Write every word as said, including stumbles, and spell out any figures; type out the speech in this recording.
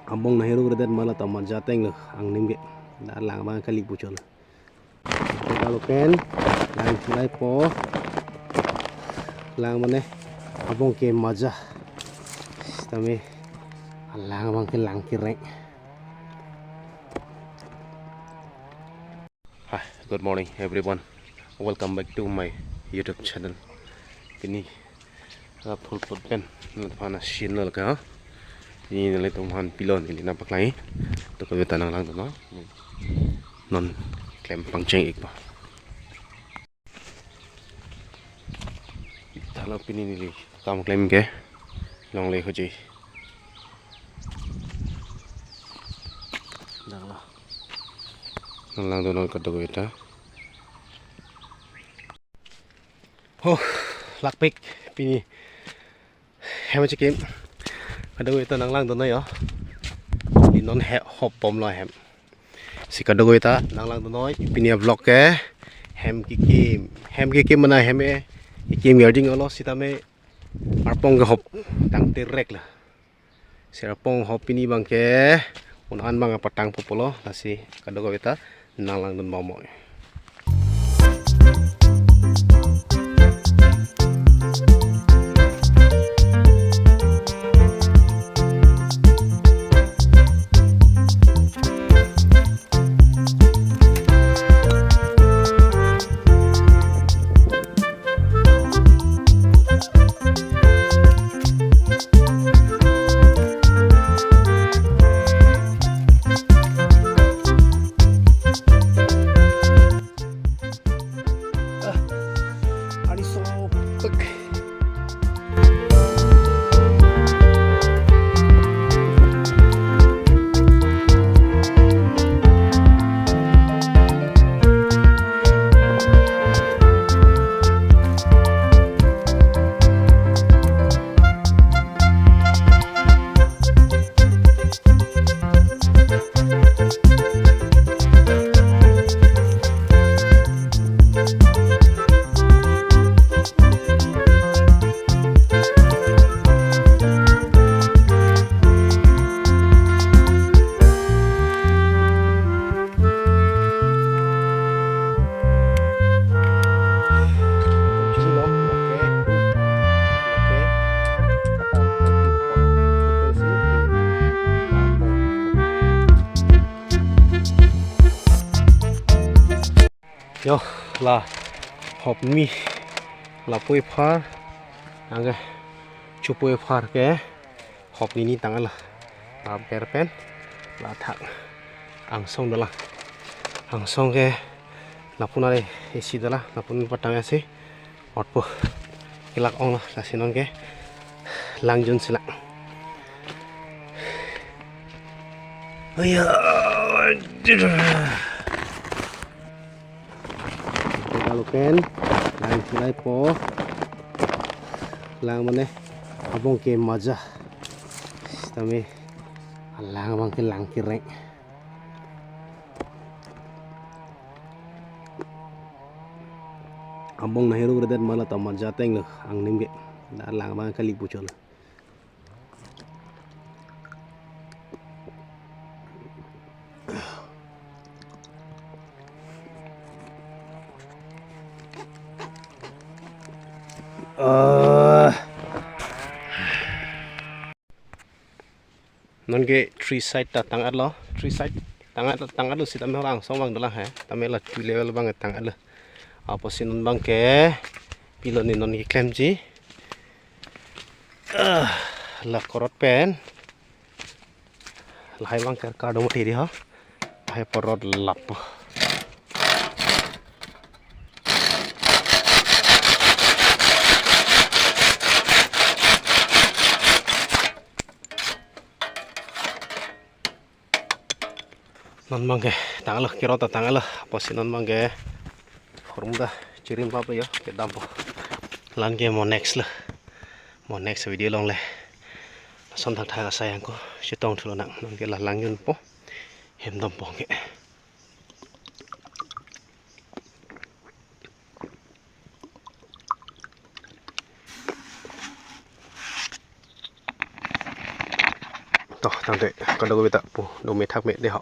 Abong nahiruk redet mala ta maja ateng lo angnim ke. Da lang abang kali puchol. Kita lo pen lang silai po. Lang mane abong ke maja. Sitame lang abang ke lang kereng. Hi, good morning everyone. Welcome back to my YouTube channel. Pini la phul plot pen, la phana shin la ka. Pini nelitum aphan pilon ili nangpaklangji. To kave ta nanglangdun noi. Non klem pangcheng ik ba. Talo pini neli kam klem ke longle hoji. Dang lo. Nanglangdun noi kadokave ta. Oh, lakpik pini. Hem chikim. Kadokave ta nanglangdun noi yo. Inon he hop bomlo hem. Si kadokave ta nanglangdun noi pini a-vlog ke hem kikim. Hem kikim mane hem e kikim yarding olo sitame arpong ke hop tang terek la. Si arpong hop pini abang ke un an abang apatang po pulo, lasi kadokave ta nanglangdun bomnoi. Ani sopik. Yo, la hop ni lapu aphar, anke chopu aphar ke hop ni ni tang-et lo. La ber pen, la thak angsong dolang. Angsong ke lapu nare isi dolang, lapu ni patang asi. Otpo. Kelak ong lo, lasi non ke langjun si lang. Aya. Kita lo pen lang silai po. Lang mane abong ke maja. Sitame lang abang ke lang kereng. Abong nahiruk redet mala ta maja ateng lo angnim ke. Da lang abang kali puchol. Ah. Non ke three side ta tang-et lo, three side tang-et, tang-et lo sitame angsong abang dolang he, tame la two level abang tang-et lo. Apotsi non abang ke pilon ni non keklemji. Ah, la korot pen. Lahai abang ke kardom ti di ho. Lahai porot lap. Non abang ke tang-et lo, kerot ta tang-et lo, apotsi non abang ke hormu ta chirim pap lo yo, kedampo. La-an ke mo next lo, mo next video along le. Lason thakthak asai angko chetong thulo nang, non ke la langjunpo, hem dampo ke. To, Tangte kadokave ta pu do methak me de ho.